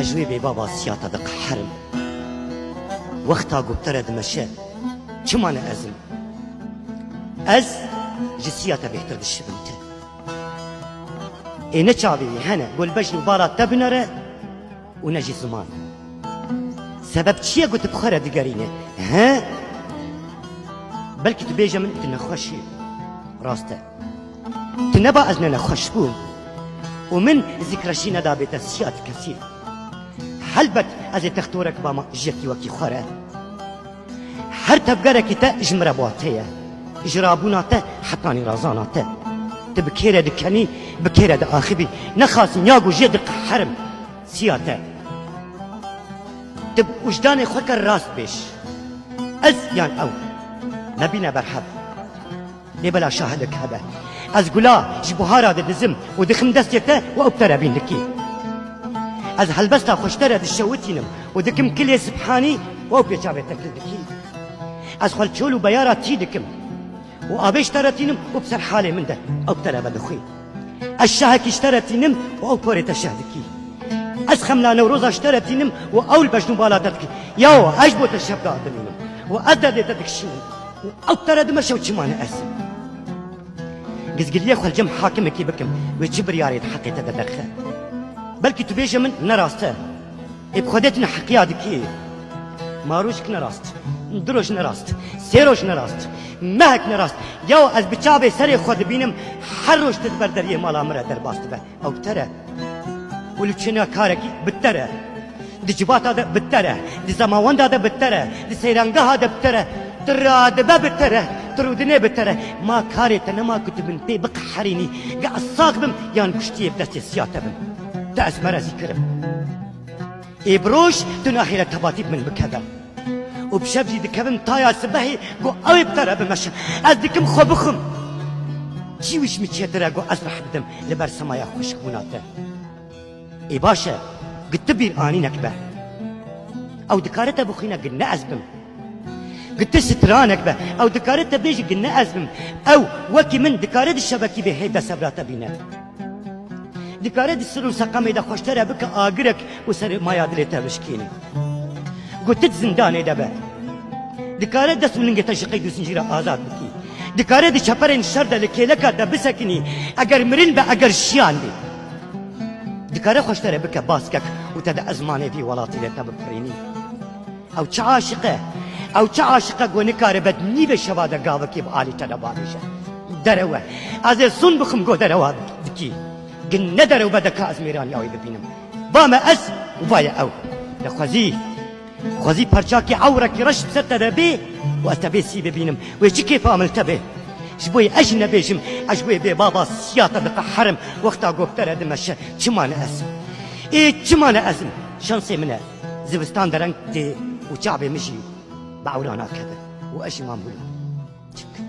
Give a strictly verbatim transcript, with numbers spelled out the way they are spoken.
Ez ji wê bêbaba siya te diqeherim. Wexta ku bi te re dimeşe, çima ne ez im? Ez ji siya te bêhtir dişibim te. Ê ne çavê wî hene, ku li bejn û bala te binere û ne jî ziman. Sebeb çi ye ku tu bi xwe re digerîne? He? Belkî tu bêje min tu nexweş î. Rast e. Tu neba ez ne nexweş bûm û min zikreşî nedabê te siya ti kesî. Helbet ez ê textorek bama ji yekî wekî xwe re. Her tevgerekî te ji min re bate ye. Ji rabûna te hetanî razana te. Tu bi kê re dikenî, bi kê re diaxivî. Nexasî niya ku jê diqeherim. Siya te. Tu bi wijdanê xwe ke rast bêj. Ez yan ew. Nebîne berhev. Lê bela şahidek hebe. Ez gula ji buhara de dizim û dixim destê te û ew bi te re bîn dikî. Ez helbesta xwe ji te re dişewitînim û dikim kilê sibhanî û ew pê çavê te kil dikî. Ez xwe li çol û beyara tî dikim û avê ji te re tînim û bi ser halê min de ew bi te re vedixwî. Ez şehekî ji te re tînim û ew porê te şeh dikî. Ez xemla Newroza ji te re tînim û ew li bejn û bala te dikî. Yaw, ez ji bo te şevda dimînim û ez derdê te dikişînim û ew bi te re dimeşe û çima ne ez? Gizgiliyê xwe li cem hakimekî bikim, wê çi biryarê di heqê te de derxe? Belkî tu bêje min ne rast e. Ê bi Xwedê tu neheqiya dikî. Ma rojek ne rast, du roj ne rast, sê roj ne rast, mehek ne rast. Yaw ez bi çavê serê xwe dibînim, her roj tu di ber deriyê mala min re derbas dibe. Ew bi te re. Û li çêna karekî bi te re. Di civata de bi te re. Di zemawenda de bi te re. Di seyrangeha de bi te re. Tu radibe bi te re. Tu rûdinê bi te re. Ma karê te nema ku tu min pê biqeherînî. Ge ez sax bim yan kuştiyê bi destê siya te bim. Te ez merezî kirim. Ê bi roj tu nahêle tebatî bi min bikeve. Û bi şev jî dikevim taya sibehê ku ew ê bi te re bimeşe. Ez dikim xwe bixwim. Çi wî ji min çêtir e ku ez reh bidim li ber semaya xweşikbûna te? Ê baş e, gi tu bîr anînek be. Ew dikare te bixwîne gi ne ez bim. Gi tu stranek be. Ew dikare te bêje gi ne ez bim. Ew wekî min dikare di şevekî bê hê de sebra te bîne. Dikare di sir û seqemê de xwe ji te re bike agirek û sermaya dilê te bişkîne. Got tu di zindanê de be. Dikare dest û lingê te ji qeyd û zincîra azad bikî. Dikare di çeperên şer de li kêleka te bisekinî. Eger mirin be, eger jiyan be. Dikare xwe ji te re bike baskek û te di ezmanê vî welatî de te bipirînî. Ew çi aşiq e? Ew çi aşiq e ku nikaribe di nîvê şeva de gavekê bi alî te de bavêje? Derew e. Ez ê sun bixim ku derewa dikî. Gin ne derew be deka ez mêraniya wê bibînim. Ba me ez û ba ye ew. Te xwezî, xwezî perçakî ewrekî reş bi ser te de bê û ez te bê sî bibînim. Wê çi kêfa min li te bê? Ji bo yê ez jî nebêjim, ez ji bo yê bê baba siya te diqeherim, wexta ku bi te re dimeşe, çima ne ez im? Ê, çima ne ez im? Şansê min e. Zivistan dereng tê û çavê min jî bi ewra nakeve û ez jî wan bûrim. Çi bikim?